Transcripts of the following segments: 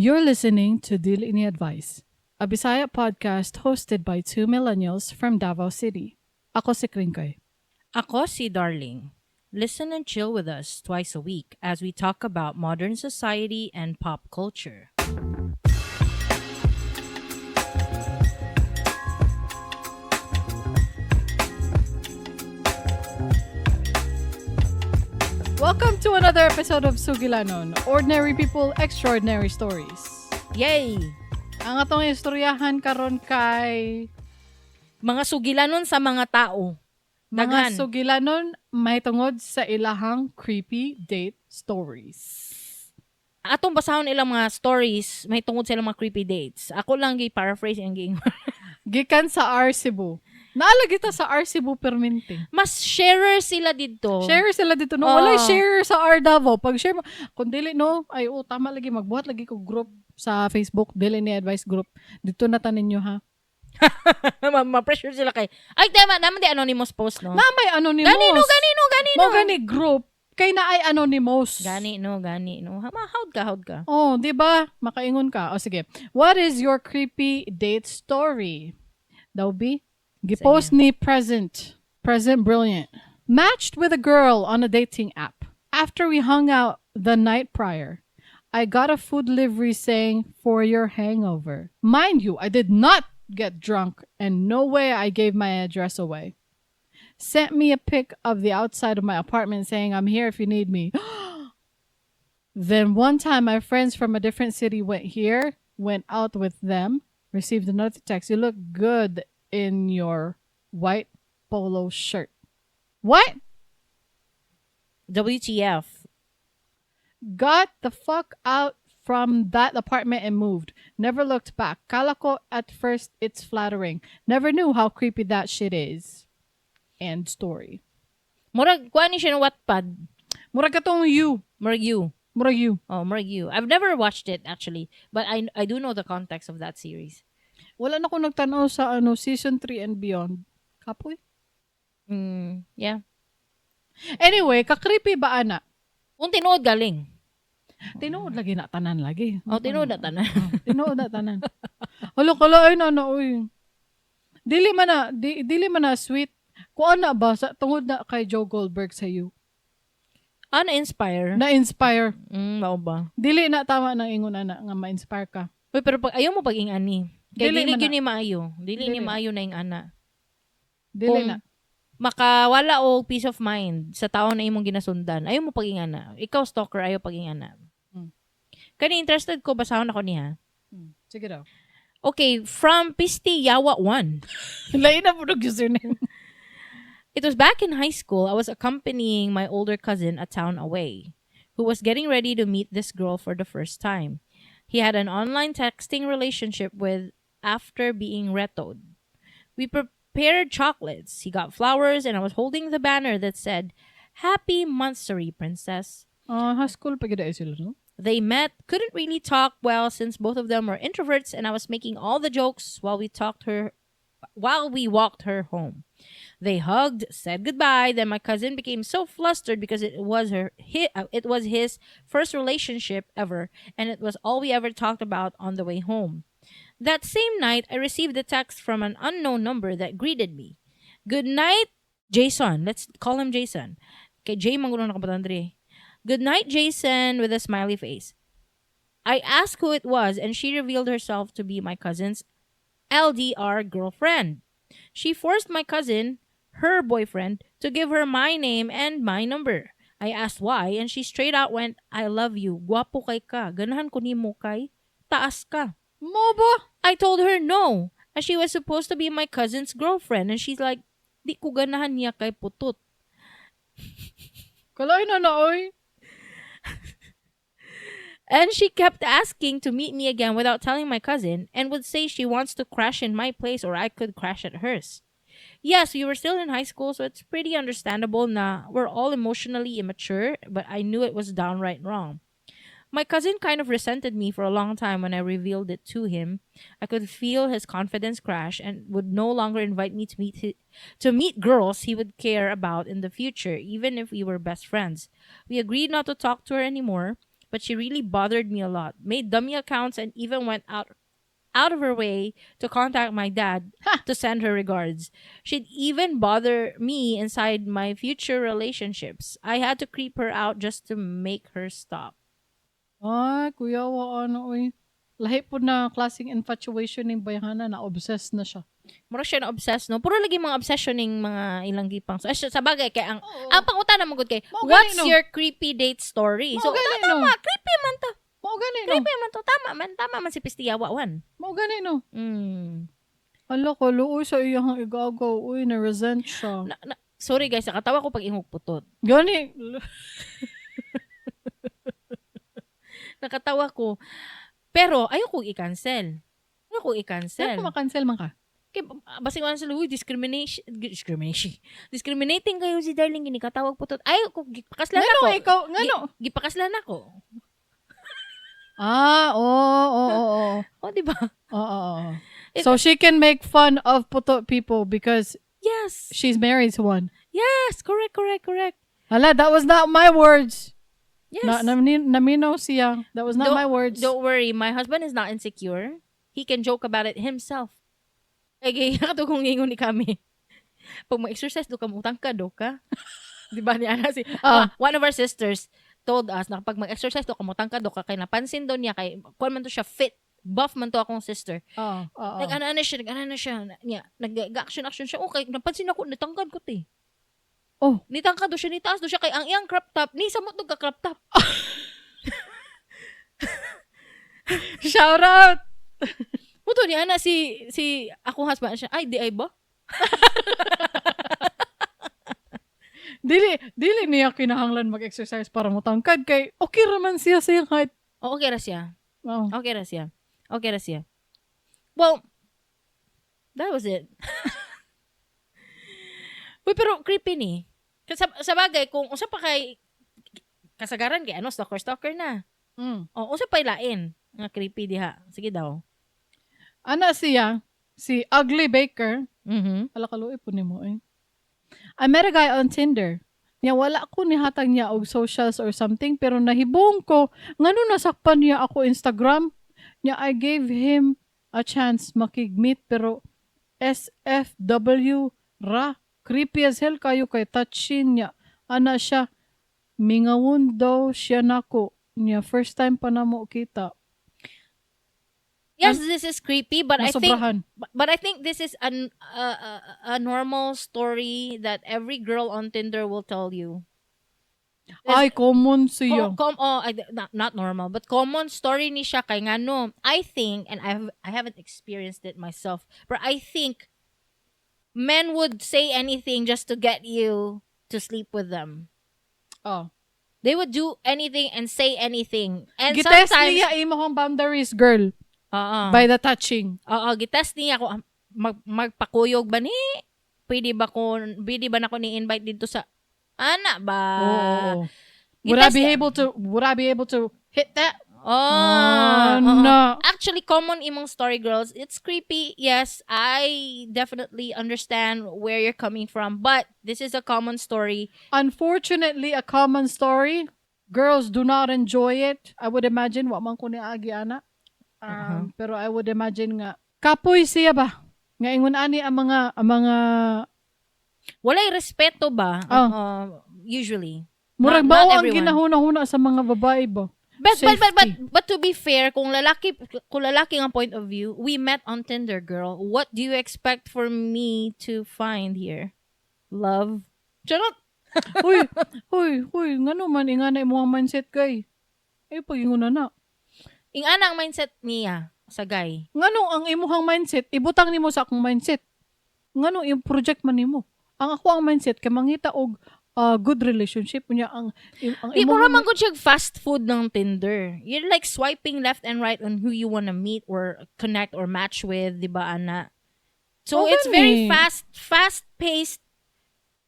You're listening to Dili Ni Advice, a Bisaya podcast hosted by two millennials from Davao City. Ako si Kringkoy. Ako si Darling. Listen and chill with us twice a week as we talk about modern society and pop culture. Welcome to another episode of Sugilanon, Ordinary People, Extraordinary Stories. Yay! Ang atong istoryahan karon kay Mga sugilanon sa mga tao. mga Daghan. sugilanon mahitungod sa ilahang creepy date stories. Atong basahon ilang mga stories may tungod sa ilang mga creepy dates. Ako lang gi-paraphrase ang giingon. Gikan sa R Cebu. Naalagi ta sa R Cebu permente. Mas sharer sila didto. Share sila dito no. Oo. Walay share sa R Davao. Pag share mo, kung dili no, ay oh, tama lagi magbuhat lagi ko group sa Facebook, dili ni advice group. Dito na tanin nyo ha. Ma-pressure sila kay. Ay, tama, naman di anonymous post, no? Na may anonymous. Ganino, ganino, ganino. Mo gani group kay na ay anonymous. Gani, no, gani, no. Ha, howd ka, howd ka. Oh, di ba? Makaingon ka. O sige. What is your creepy date story? Daw be? Gipost ni present. Present brilliant. Matched with a girl on a dating app. After we hung out the night prior, I got a food delivery saying for your hangover. Mind you, I did not get drunk and no way I gave my address away. Sent me a pic of the outside of my apartment saying I'm here if you need me. Then one time, my friends from a different city went here, went out with them, received another text. You look good in your white polo shirt. What? WTF. Got the fuck out from that apartment and moved. Never looked back. Kala ko at first it's flattering. Never knew how creepy that shit is. End story. Murag, kuha ni siya ng Wattpad. Murag katong you. Murag you. Murag you. Oh, murag you. I've never watched it actually, but I do know the context of that series. Wala na ko nagtanaw sa ano season 3 and beyond. Kapoy. Yeah. Anyway, ka-creepy ba ana? Kung tinuod galing. Tinuod lagi na tanan lagi. Oh, tinuod na tanan. Oh, tinuod na tanan. Hala kala ay na na oy. Dili man na dili man na sweet. Kuan na ba sa tungod na kay Joe Goldberg sa you. Ah, na-inspire. Na-inspire. Mao ba? Dili na tama nang ingon ana nga ma-inspire ka. Uy, pero pag ayaw mo pag ani. Kay Dili dili man gyud na. ni maayo. Dili ni Dili na. maayo na ing ana. Dili Kung na. Makawala og peace of mind sa tao na imong ginasundan, ayaw mo pag ana. Ikaw stalker, ayaw pag ana. Kani interested ko basahon ako niya. Sige daw. Okay, from Pisti Yawa 1. Lain na po ng username. It was back in high school. I was accompanying my older cousin a town away, who was getting ready to meet this girl for the first time. He had an online texting relationship with after being retoed. We prepared chocolates. He got flowers, and I was holding the banner that said, "Happy Monthsary, Princess." Ah, high school pa gid ay sila no? They met, couldn't really talk well since both of them were introverts, and I was making all the jokes while we walked her home. They hugged, said goodbye. Then my cousin became so flustered because it was his first relationship ever, and it was all we ever talked about on the way home. That same night, I received a text from an unknown number that greeted me. "Good night, Jason." Let's call him Jason. Kay Jay mangulo na kabatan diri. "Good night, Jason," with a smiley face. I asked who it was, and she revealed herself to be my cousin's LDR girlfriend. She forced my cousin, her boyfriend, to give her my name and my number. I asked why, and she straight out went, "I love you. Guwapo kay ka. Ganahan ko nimo kay taas ka." Mo ba? I told her no, as she was supposed to be my cousin's girlfriend, and she's like, "Di ko ganahan niya kay putot." Kalain na na oy. And she kept asking to meet me again without telling my cousin and would say she wants to crash in my place or I could crash at hers. Yes, we were still in high school, so it's pretty understandable na we're all emotionally immature, but I knew it was downright wrong. My cousin kind of resented me for a long time when I revealed it to him. I could feel his confidence crash and would no longer invite me to meet girls he would care about in the future, even if we were best friends. We agreed not to talk to her anymore. But she really bothered me a lot. Made dummy accounts and even went out of her way to contact my dad to send her regards. She'd even bother me inside my future relationships. I had to creep her out just to make her stop. Ay, kuya, wa ano, oy. Lahi po na klaseng infatuation ning bayhana na obsessed na siya. Mura siya na obsessed, no? Puro lagi mga obsession ning mga ilang gipang. So, sa bagay, kay ang Oo. ang pangutana man gud kay, Mao what's gani, no? your creepy date story? Mao So, gani, no? tama, creepy man to. Mao gani, no? Creepy man to. Tama man si Pistiyawa wan. Mao gani, no? Ala ko, luoy sa iyang igagaw. Uy, na-resent siya. Na, sorry guys, nakatawa ko pag ingog putot. Gani. Nakatawa ko. Pero ayaw kong i-cancel. Ayaw kong i-cancel. Kaya makancel man ka. Kay basing wala sila, uy, discrimination, discrimination. Discriminating kayo si Darling, gini katawag putot. Ayaw ko, gipakaslan Ngano ako. ikaw, ngano? Gipakaslan ako. Ah, oo. O, di ba? Oo. So she can make fun of putot people because Yes. she's married to one. Yes, correct. Hala, that was not my words. Yes. Na, naminaw siya. That was not my words. Don't worry, my husband is not insecure. He can joke about it himself. Ay, kaya kato kung ingon ni kami. Pag mag-exercise, do ka mutang ka, do ka. Di ba ni Ana si one of our sisters told us na kapag mag-exercise do ka mutang ka, do ka kay napansin do niya kay kuan man to siya fit, buff man to akong sister. Oo. Nag-ana siya, nag-ana siya, niya, nag-action action siya. Okay, napansin ako nitangkad ko te. Oh. Nitangkad do siya, nitaas do siya kay ang iyang crop top, ni samot do ka crop top. Shout out! Muto ni ana si akong husband siya, ay di ay ba? Dili niya kinahanglan mag-exercise para mutangkad kay okay ra man siya sa iyang height. Oh, okay ra siya. Oh. Okay ra siya. Okay ra siya. Well, that was it. Uy, pero creepy ni. Kasi sa bagay, kung usa pa kay kasagaran kay ano, stalker stalker na. O, usa pa ilain nga creepy diha. Sige daw. Ana siya, si Ugly Baker. Ala kaluoy po nimo eh. I met a guy on Tinder. Niya wala ko nihatag niya og socials or something pero nahibong ko ngano nasakpan niya ako Instagram. Niya I gave him a chance makig-meet pero SFW ra, creepy as hell kayo kay touchin niya. Ana siya mingawon daw siya nako. Niya first time pa namo kita. Yes, this is creepy, but I think Nasobrahan. But I think this is an a normal story that every girl on Tinder will tell you. Ay, common siya. Oh, not normal, but common story ni siya kay ngano. I think, and I haven't experienced it myself, but I think men would say anything just to get you to sleep with them. Oh. They would do anything and say anything. And Gitest sometimes, niya imo kong boundaries, girl. Oo. By the touching. Oo, gitest niya ako magpakuyog ba ni? Pwede ba nako ni-invite dito sa ana ba? Oo. Would I Gitest be niya. able to would I be able to hit that? Oh, Ah, oo. no. Actually, common imong story, girls. It's creepy. Yes, I definitely understand where you're coming from, but this is a common story. Unfortunately, a common story. Girls do not enjoy it. I would imagine wa man ko ni agi ana. Pero I would imagine nga kapoy siya ba? Nga ingon ani ang mga Walay respeto ba? Oh. Usually. Murag Not mao ang everyone. ginahuna-huna sa mga babae ba? But Safety. but to be fair, kung lalaki ang point of view, we met on Tinder, girl. What do you expect for me to find here? Love. Charot. Huy, huy, huy, ngano man ingana imo ang mindset kay. Ay pag ingon na na. Ingana ang mindset niya sa guy. Ngano ang imuhang mindset ibutang nimo sa akong mindset? Ngano yung project man nimo? Ang ako ang mindset kay mangita og good relationship unya ang Di mo imong raman gud siya fast food ng Tinder. You're like swiping left and right on who you wanna meet or connect or match with, di ba, ana? So Oh, it's very gani. fast-paced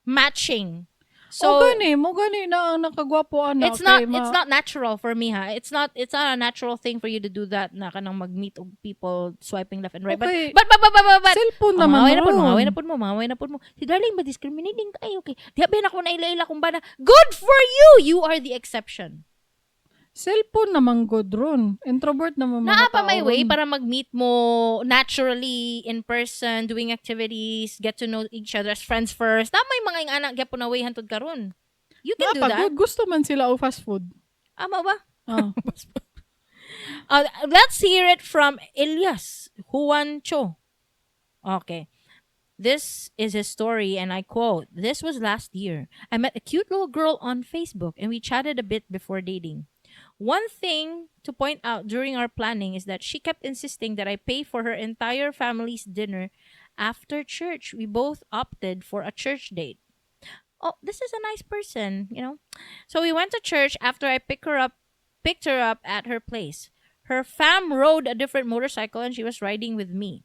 matching. So, So gani mo gani na ang nakagwapo ana it's not kay it's not natural for me ha. It's not a natural thing for you to do that na kanang mag-meet og people swiping left and right. Okay. But Cellphone Oh, naman mangaway na po, ron. mangaway na po mo, mangaway na po mo. Si Darling ba discriminating kayo? Okay. Di ba na ako naila-ila kung ba na, good for you! You are the exception. Cellphone naman gud ron. Introvert naman mga Naa pa tao may way ron. Para mag-meet mo naturally in person, doing activities, get to know each other as friends first. Naa may mga ingana gyapon na way hantod karon. You can Naa do pa that. Gud, gusto man sila og fast food. Ama ba? Ah. Let's hear it from Elias Juan Cho. Okay. This is his story, and I quote: "This was last year. I met a cute little girl on Facebook, and we chatted a bit before dating. One thing to point out during our planning is that she kept insisting that I pay for her entire family's dinner after church. We both opted for a church date." Oh, this is a nice person. "So we went to church after I picked her up at her place. Her fam rode a different motorcycle and she was riding with me.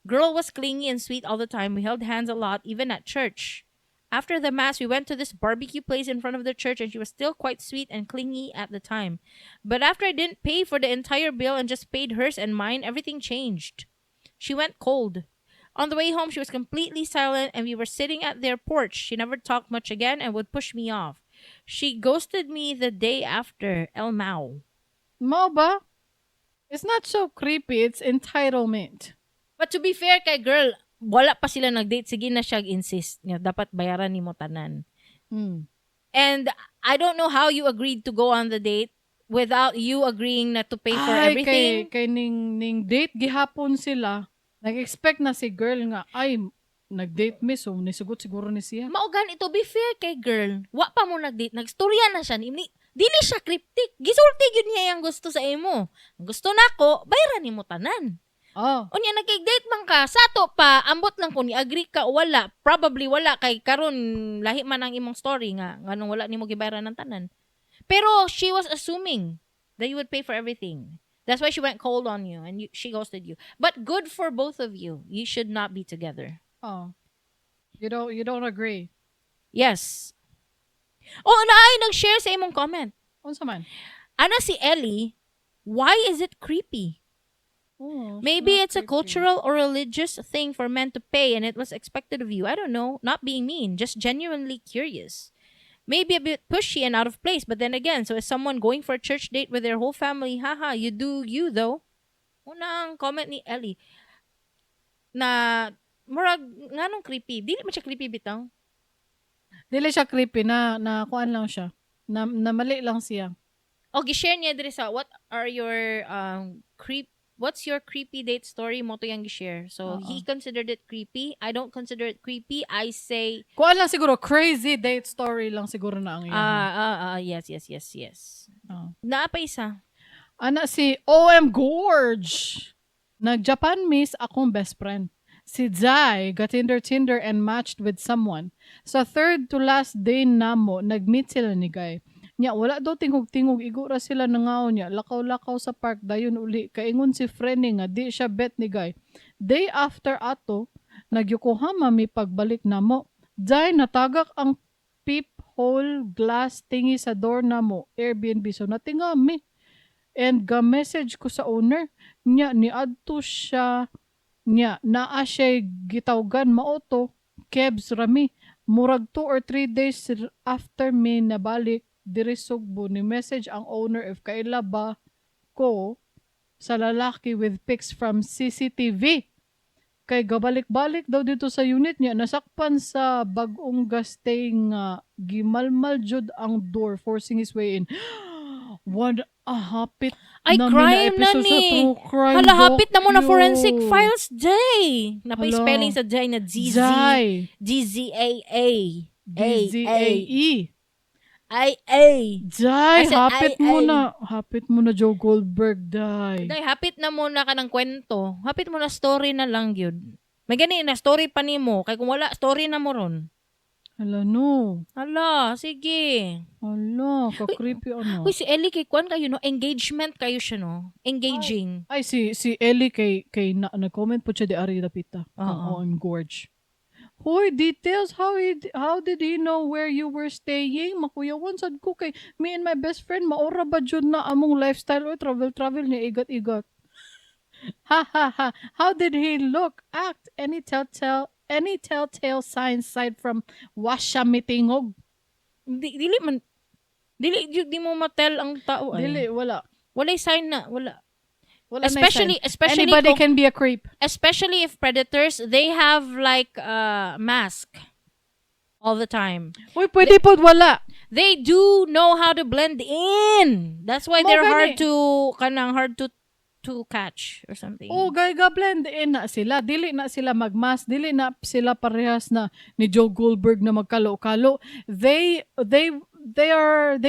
Girl was clingy and sweet all the time. We held hands a lot, even at church. After the mass, we went to this barbecue place in front of the church and she was still quite sweet and clingy at the time. But after I didn't pay for the entire bill and just paid hers and mine, everything changed. She went cold. On the way home, she was completely silent and we were sitting at their porch. She never talked much again and would push me off. She ghosted me the day after. LMAO." Mao ba? It's not so creepy, it's entitlement. But to be fair kay girl, wala pa sila nag-date. Sige na siya insist nga dapat bayaran nimo tanan. And I don't know how you agreed to go on the date without you agreeing na to pay for Ay, everything. Kay ning date gihapon sila. Nag-expect na si girl nga ay nag-date mi, so nisugot siguro ni siya. Mao gani, to be fair kay girl, wa pa mo nag-date, nagstorya na siya. Ni, dili siya cryptic. Gisulti gyud niya yang gusto sa imo. "Ang gusto nako, bayaran nimo tanan." Oh. Unya nagkig-date man ka, sa ato pa, ambot lang kung ni-agree ka o wala. Probably wala kay karon lahi man ang imong story nga nganong wala nimo gibayaran ng tanan. Pero she was assuming that you would pay for everything. That's why she went cold on you and she ghosted you. But good for both of you. You should not be together. Oh. You don't agree? Yes. Oh, naay nag-share sa imong comment. Unsa man? Ana si Ellie, "Why is it creepy?" Oh, "Maybe not it's a creepy. Cultural or religious thing for men to pay and it was expected of you. I don't know. Not being mean, just genuinely curious. Maybe a bit pushy and out of place, but then again, so is someone going for a church date with their whole family. Haha, you do you though." Unang comment ni Ellie na murag nganong creepy. Dili man siya creepy bitaw. Dili siya creepy na kuan lang siya. Na mali lang siya. O gi-share niya diri sa what are your creep what's your creepy date story mao to yang gi-share. So Oo. He considered it creepy. I don't consider it creepy. I say Kuan lang siguro, crazy date story lang siguro na ang iya. Ah, yes. Oh. Naa pa isa. Ana si OM Gorge. Nag-Japan miss akong best friend. Si Zai got Tinder Tinder and matched with someone. Sa third to last day namo, nag-meet sila ni Guy. Nya, wala daw tingog-tingog, igo ra sila nangaon niya. Lakaw-lakaw sa park, dayon uli. Kaingon si Frenny nga, di siya bet ni Guy. Day after ato, nag-Yokohama mi pagbalik namo. Zai, natagak ang peephole glass tingi sa door namo, Airbnb. So natinga mi. And ga-message ko sa owner niya, ni adto siya niya, naa siya gitawgan, mao to kebs rami. Murag 2 or 3 days after me nabalik diri Sugbo, ni message ang owner if kaila ba ko sa lalaki with pics from CCTV. Kay gabalik-balik daw dito sa unit niya, nasakpan sa bagong ga-stay nga gimalmal jud ang door, forcing his way in. What a hapit Ay, na crime na episode sa ni. true crime Hala, hapit na mo na docu. Forensic Files, Jay. Napay Hala. Spelling sa Jay na Z Z Zai. D Z A A. A D-Z-A-E. I A. Jai, I said hapit I, mo I. na. Hapit mo na Joe Goldberg, Dai. Day, hapit na muna ka ng kwento. Hapit mo na story na lang yun. May gani na story pa nimo kay kung wala story na mo ron. Hala, no. Hala, sige. Hala, ka-creepy ano. Uy, si Ellie kay kwan kayo no, engagement kayo siya no. Engaging. Ay, si Ellie kay na, nag-comment po siya di Ari Dapita. Ang Oo. OM Gorge. Hoy, details. How did he know where you were staying? Makuyawan sad ko kay me and my best friend maora ba jud na among lifestyle or travel travel niya igat-igat. Ha ha ha. How did he look, act? Any telltale signs aside from wasya mitingog? Di, dili man Dili jud di mo ma-tell ang tao ay. Dili, wala. Walay sign na, wala. Wala na Especially sign. Especially Anybody kung, can be a creep. Especially if predators, they have like a mask all the time. Uy, pwede po wala. They do know how to blend in. That's why Mao they're hard gani. To kanang hard to catch or something. Oh, gay ga blend in na sila. Dili na sila magmas, dili na sila parehas na ni Joe Goldberg na magkalo-kalo. They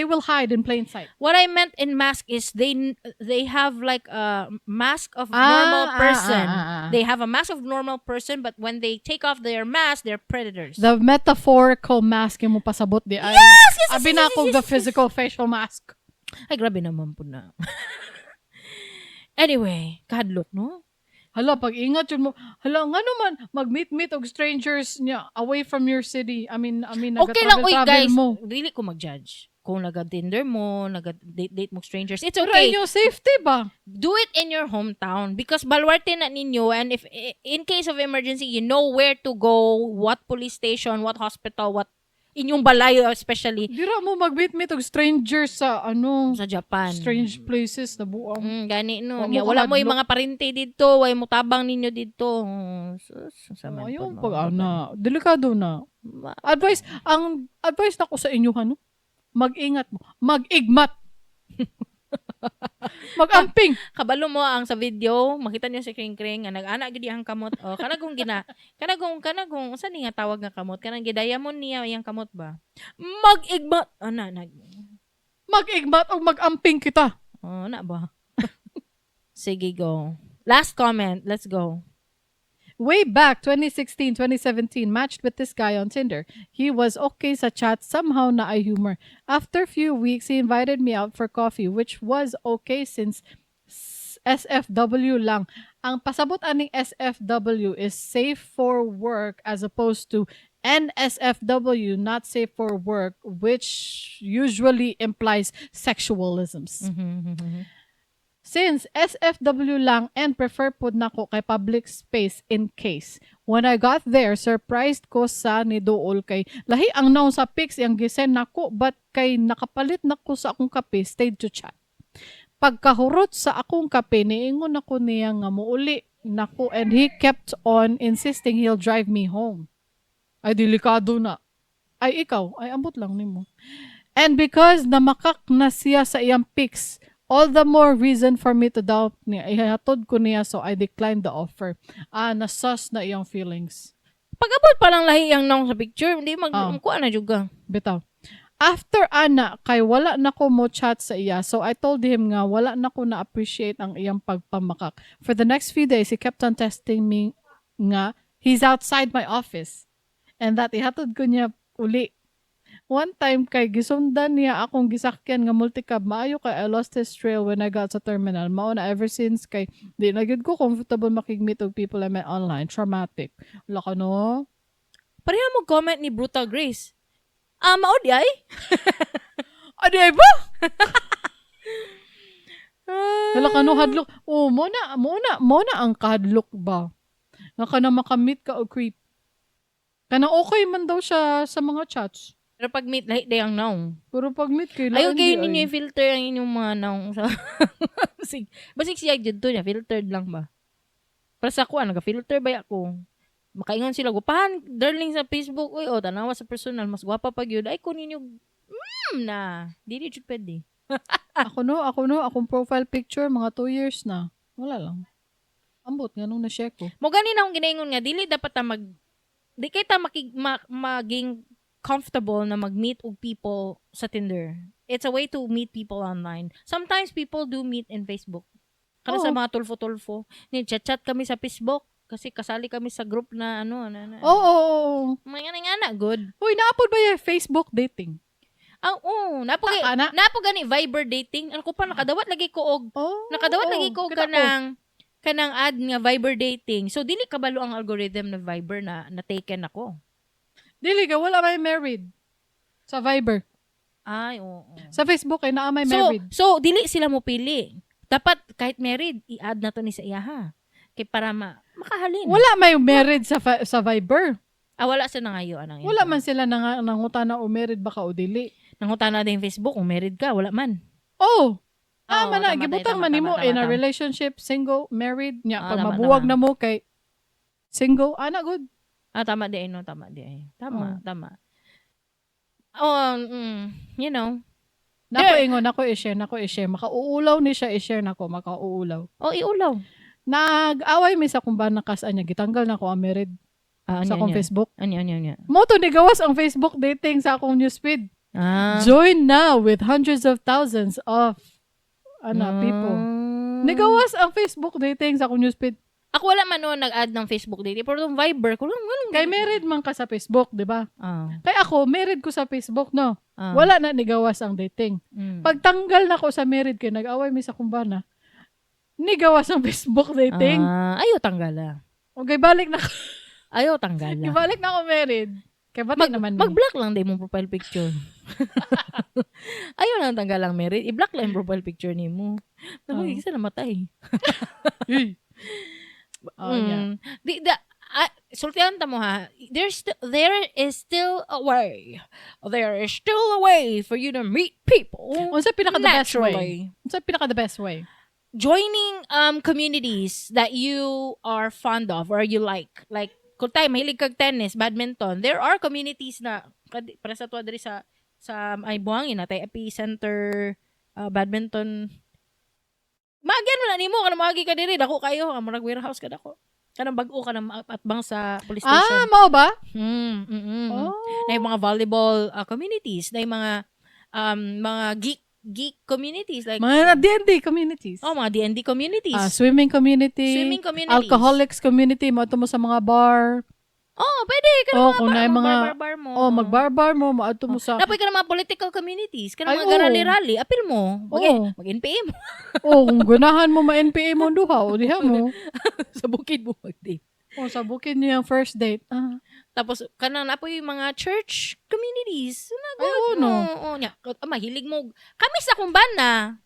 will hide in plain sight. What I meant in mask is they have like a mask of normal person. They have a mask of normal person, but when they take off their mask, they're predators. The metaphorical mask yung mo pasabot di ay. Yes, Abi na akong the physical facial mask. Ay, grabe naman po na. Anyway, kahadlok, no? Hala, pag ingat yun mo. Hala, nga naman, mag-meet-meet og strangers niya away from your city. I mean, Okay lang, uy, nag-travel guys. mo. Dili ko mag-judge. Kung naga-Tinder mo, naga-date mo strangers, it's Pero okay. inyong safety ba? Do it in your hometown because baluarte na ninyo and if in case of emergency, you know where to go, what police station, what hospital, what inyong balay especially. Dira mo mag-meet-meet og strangers sa ano, Sa Japan. strange places na buang. Gani no. Wa mo Nya, wala mo yung kahadlok. mga parente dito, way mo tabang ninyo dito. Sus, sa man Ayaw pod, pag ana, delikado na. Advice, ang advice nako sa inyo ano, mag-ingat mo, mag-igmat. Mag-amping. Kabalo mo ang sa video, makita niyo si Kring Kring nga nag-ana gid ang kamot. Oh, kanagong gina, kanagong kanagong unsa ni nga tawag nga kamot? Kanang gidiamond niya iyang kamot ba? Mag-igmat. Ana nag Mag-igmat o mag-amping kita. Oh, na ba? Sige, go. Last comment. Let's go. Way back 2016, 2017, matched with this guy on Tinder. He was okay sa chat, somehow naay humor. After few weeks, he invited me out for coffee, which was okay since SFW lang. Ang pasabot aning SFW is safe for work as opposed to NSFW, not safe for work, which usually implies sexualisms. Since SFW lang and prefer pod nako kay public space in case. When I got there, surprised ko sa niduol kay lahi ang naon sa pics iyang gisend nako, but kay nakapalit nako sa akong kape, stayed to chat. Pagkahurot sa akong kape, niingon ako niya nga muuli nako and he kept on insisting he'll drive me home. Ay, delikado na. Ay, ikaw, ay ambot lang nimo. And because namakak na siya sa iyang pics, all the more reason for me to doubt niya. Ihatod ko niya, so I declined the offer. Ah, nasus na iyang feelings. Pag-abot pa lang lahi ang naong sa picture, hindi mag Oh. kuha na jud ka. Bitaw. After ana, kay wala na ko mo chat sa iya, so I told him nga wala na ko na-appreciate ang iyang pagpamakak. For the next few days, he kept on texting me nga he's outside my office and that ihatod ko niya uli. One time kay gisundan niya akong gisakyan nga multicab, maayo kay I lost his trail when I got sa terminal. Mao na ever since kay di na gyud ko comfortable makig-meet og people I met online. Traumatic. Wala ka no? Pareha mo comment ni Brutal Grace. Ah, mao di ay? Adi ba? Hala ka no, hadlok. Oh, mo na ang kahadlok ba? Nga ka na makamit ka og creep. Kana okay man daw siya sa mga chats. Pero pag meet, lahi day ang naong. Pero pag meet kay Ayaw lain kayo di ninyo ay. i-filter ang inyong mga naong sa basig siya jud to niya filtered lang ba. Para sa ako, naga-filter ba ako? Makaingon sila, "Gupahan, darling sa Facebook." Uy, oh, tanawa sa personal, mas gwapa pa gyud. Ay, ko ninyo, na. Dili jud pwede. Ako no, akong profile picture mga 2 years na. Wala lang. Ambot nga nung na-share ko. Mo gani na akong ginaingon nga dili dapat ta mag di kay ta maging comfortable na mag-meet og people sa Tinder. It's a way to meet people online. Sometimes people do meet in Facebook. Kada sa Oo. mga tulfo-tulfo. Ni chat-chat kami sa Facebook kasi kasali kami sa group na ano na, na. Oo. Mga nga na good. Uy, naapod ba yung Facebook dating? Ah, oo, napo Taka na. napo gani Viber dating. Ano ko pa nakadawat lagi ko og Oh, nakadawat oo, lagi ko og kita ko. kanang ad nga Viber dating. So dili kabalo ang algorithm na Viber na na taken ako. Dili ka, wala may married. Sa Viber. Ay, oo. Sa Facebook ay naa may So, married. so dili sila mo pili. Dapat kahit married, i-add na to ni sa iya ha. Kay para makahalin. Wala may married sa Viber. Ah, wala sa nangayo anang Wala man sila nang nangutana o married ba ka o dili. Nangutana din Facebook kung married ka, wala man. Oh, ah, Oo, man na, tama, gibutang tama, man nimo tama, in a tama. relationship, single, married, nya Ah, pag tama, mabuwag tama. na mo kay single, ana good. Ah, tama di no, tama di ay. Tama, Oh. tama. Oh, you know. Nako ingon, nako i-share, nako i-share. Makauulaw ni siya i-share nako, makauulaw. Oh, iulaw. Nag-away mi sa kung ba nakas niya, gitanggal na ko ang married Ah, sa akong Facebook. Ano, ano, ano. Mo to nigawas ang Facebook dating sa akong newsfeed. Ah. Join now with hundreds of thousands of ana people. Nigawas ang Facebook dating sa akong newsfeed. Ako wala man noon nag-add ng Facebook dating. Pero yung Viber ko lang, walang. Kay married man ka sa Facebook, di ba? Ah. Kay ako, married ko sa Facebook, no? Ah. Wala na nigawas ang dating. Pagtanggal na ko sa married kay nag-away mi sa kumbana, nigawas ang Facebook dating. Ah, ayaw tanggala. Okay, balik na Ayaw tanggala. Ibalik na ako married. Kay bati naman mi. Mag-block lang din mong profile picture. Ayaw lang tanggal ang married. I-block lang yung profile picture nimo. Naku, Oh. isa namatay. Uy. Oh, yeah. Di, sultihan ta mo ha. There is still a way. There is still a way for you to meet people. Unsa pinaka the best way? Naturally. Unsa pinaka the best way? Joining communities that you are fond of or you like. Like kung tayo mahilig kag tennis, badminton, there are communities na para sa tuwa diri sa ay buhangin na tay Epicenter badminton. Maagyan mo na nimo kanang maagi ka diri dako kayo ka murag warehouse ka dako. Kanang bag-o ka nang atbang sa police station. Ah, mao ba? Mm. Oh. Na yung mga volleyball communities, na yung mga geek geek communities like Mga D&D communities. Oh, mga D&D communities. Ah, swimming community. Swimming communities. Alcoholics community. Mo mo sa mga bar. Oh, pwede. Ka Oh, mga kung bar, naay mga- bar, bar mo. Oh, magbar-bar mo. Moadto mo sa Napoy ka ng mga political communities. Ka ng Ay, mga oo. rally-rally. Apil mo. Oo. Mag-NPA mo. Oh, kung ganahan mo ma-NPA mo duha, o diha mo. Sa bukid mo mag-date. O sa bukid niyo yung first date. Ah. Tapos, kanang napoy yung mga church communities. Ay, oo, no. Oo, nya. Ah, mahilig mo. Kami sa kumbana,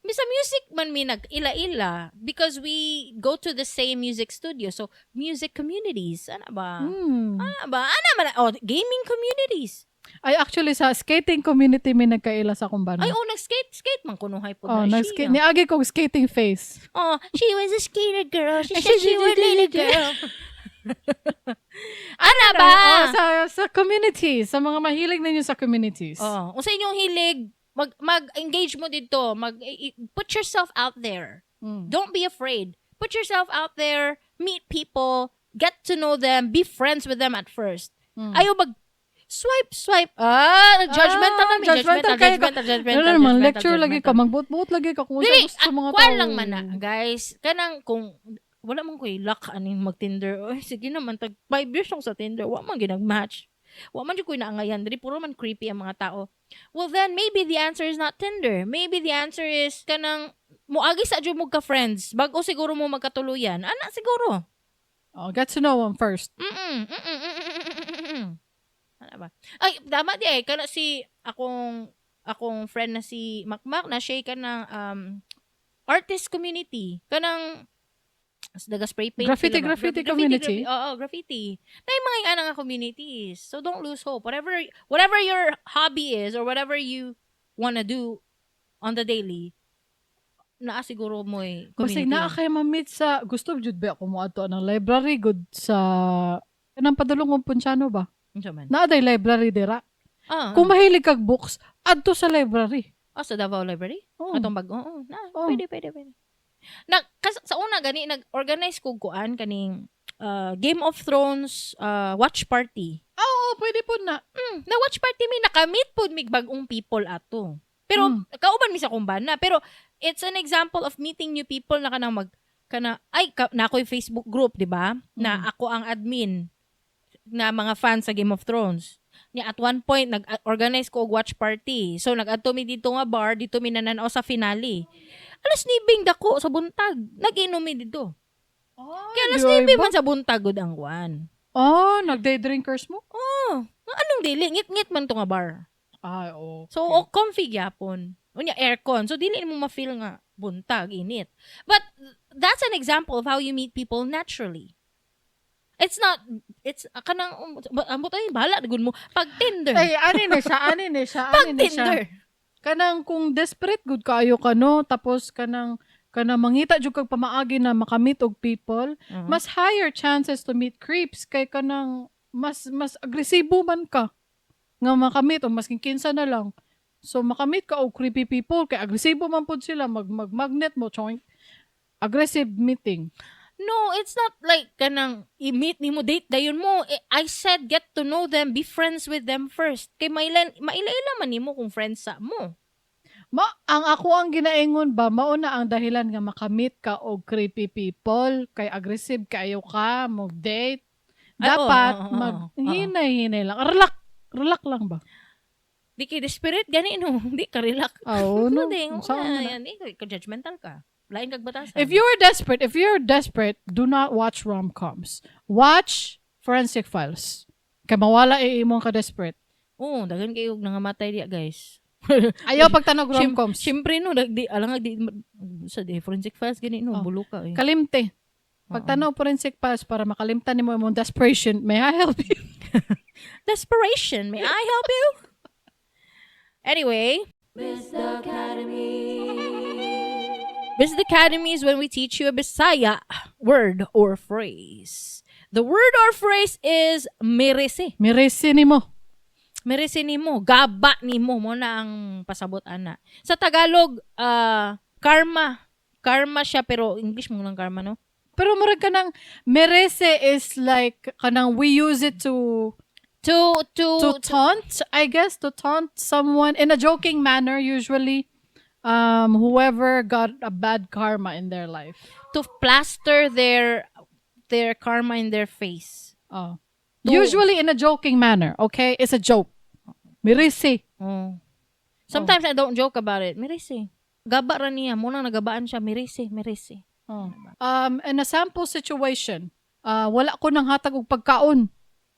mi sa music man mi nag-ila-ila because we go to the same music studio. So, music communities. Ano ba? Ano ba? Ano man? Oh, gaming communities. Ay, actually, sa skating community may nagkaila sa kumbana. Ay, oh, nag-skate. Skate man kunuhay po Oh, na nag-skate. siya. Niagi kong skating face. Oh, she was a skater girl. She said she was a little girl. Ana ba? Oh, sa communities, sa mga mahilig ninyo sa communities. Oh, kung sa inyong hilig, mag-engage mo dito, mag put yourself out there. Don't be afraid. Put yourself out there, meet people, get to know them, be friends with them at first. Ayaw mag swipe swipe. Ah, judgmental Ah, na mi, judgmental, judgmental kayo ka. judgmental, judgmental, Ano naman, judgmental, lecture lagi ka, judgmental. magbuot-buot lagi ka kung Dili, sa gusto mga kuwan tao. lang man na, guys. Kanang kung wala man ko'y luck aning mag-Tinder. Oy, sige naman, tag 5 years akong sa Tinder. Wa man ginag-match. Wa man jud ko'y naangayan. Dili, puro man creepy ang mga tao. Well then, maybe the answer is not Tinder. Maybe the answer is kanang muagi sa jud mo ka friends. Bago siguro mo magkatuluyan. Ana siguro. Oh, get to know them first. Ano ba? Ay, tama di ay kana si akong friend na si Makmak na siya kanang artist community. Kanang daga spray paint Graffiti, sila ba? graffiti community. Oo, graffiti. Na yung mga ana nga communities. So don't lose hope. Whatever your hobby is or whatever you wanna do on the daily, naa siguro mo eh, Basig community. naa kay ma-meet sa, gusto jud ba ako moadto ng library good sa, kanang padulong og Ponciano ba? Unsa man? Naa day library dira. Ah, Kung mahilig kag books, adto sa library. ah, sa Davao Library? Oh. Atong bag, oo, na, Oo. pwede, pwede, pwede. Sa una gani nag-organize ko kuan kaning Game of Thrones watch party. Ah, oo, pwede po na. Na watch party mi nakamit pod mig bag-ong people ato. Pero kauban mi sa kumbana, pero it's an example of meeting new people na kanang mag kana ay ka, na ako'y Facebook group, di ba? Na ako ang admin na mga fans sa Game of Thrones. Nya at one point nag-organize ko og watch party. So nag-adto mi dito nga bar, dito mi nananaw sa finale. Alas nibing dako sa buntag. Nag-inom mi dito. Oh, Kaya alas 9 man sa buntag gud ang kuan. Oh, nag-day drinkers mo? Oh, anong dili ngit-ngit man to nga bar. Ay, okay. So, o comfy gyapon. Unya aircon. So dili mo ma-feel nga buntag init. But that's an example of how you meet people naturally. It's not, it's kanang ambot ay, bahala na gud mo pag Tinder. Ay, ani na siya, ani na siya, Pag ani na siya. Tinder. Kanang kung desperate gud kaayo ka, no, tapos kanang mangita jud kag pamaagi na makamit og people, mas higher chances to meet creeps kay kanang mas agresibo man ka nga makamit o masking kinsa na lang. So makamit ka og creepy people kay agresibo man pud sila, mag magnet mo, choink. Aggressive meeting. No, it's not like kanang i-meet nimo, date dayon mo. Eh, I said get to know them, be friends with them first. Kay maila-ila man nimo kung friends sa mo. Ma ang ako ang ginaingon ba, mao na ang dahilan nga makamit ka og creepy people kay aggressive kaayo ka mo date. Ay, Dapat oo, mag oo. hinay-hinay lang. Relax, relax lang ba? Di kay desperate gani, no. Di ka relax. Oo, no. Di, Saan man na? yan, di ka judgmental ka. Lain kag batasan. If you're desperate, do not watch rom-coms. Watch Forensic Files. Kay mawala eh imong ka-desperate. Oo, daghan kayo nangamatay diya, guys. Ayaw pagtan-aw rom-coms. Siyempre no, di alang di sa di Forensic Files gani, no, Oh. bulo ka eh. Kalimte. Pagtanaw Forensic Files para makalimtan nimo imong desperation, may I help you? Desperation, may I help you? Anyway, Business Academy is when we teach you a Bisaya word or phrase. The word or phrase is merese. Merese nimo. Merese nimo, gaba nimo mo na ang pasabot ana. Sa Tagalog, karma. Karma siya, pero English mo lang karma, no? Pero murag kanang merese is like kanang we use it to To to taunt, I guess, to taunt someone in a joking manner usually. Whoever got a bad karma in their life. To plaster their karma in their face. Oh. Usually in a joking manner, okay? It's a joke. Merese. Oh. Sometimes I don't joke about it. Merese. Gaba ra niya. Muna nagabaan siya. Merese, merese. Oh. In a sample situation, wala ko nang hatag og pagkaon.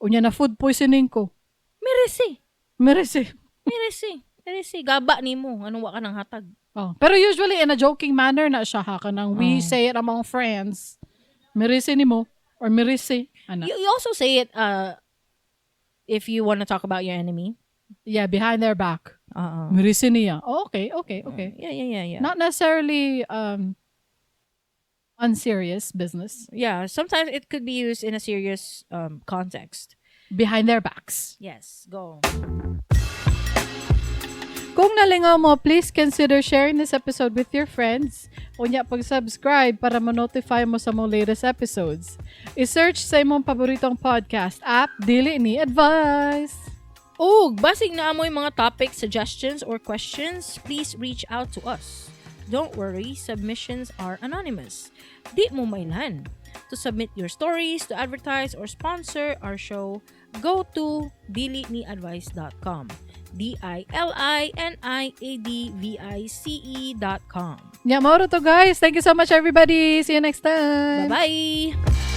Unya na food poisoning ko. Merese. Merese. Merese. Merese. Gaba nimo. Anong wa ka nang hatag? Oh. Pero usually in a joking manner na siya ha, kanang we Oh. say it among friends. Merese nimo or merese. Ana. You also say it if you want to talk about your enemy. Yeah, behind their back. Merese niya. Oh, okay. Yeah. Not necessarily unserious business. Yeah, sometimes it could be used in a serious context. Behind their backs. Yes, go. Kung nalingaw mo, please consider sharing this episode with your friends. Unya pag-subscribe para ma-notify mo sa mong latest episodes. I-search sa imong paboritong podcast app, Dili Ni Advice. Ug, basig naa moy mga topic suggestions or questions, please reach out to us. Don't worry, submissions are anonymous. Di mo mailhan. To submit your stories, to advertise, or sponsor our show, go to diliniadvice.com. diliniadvice.com. Yeah, mao to, guys. Thank you so much, everybody. See you next time. Bye-bye!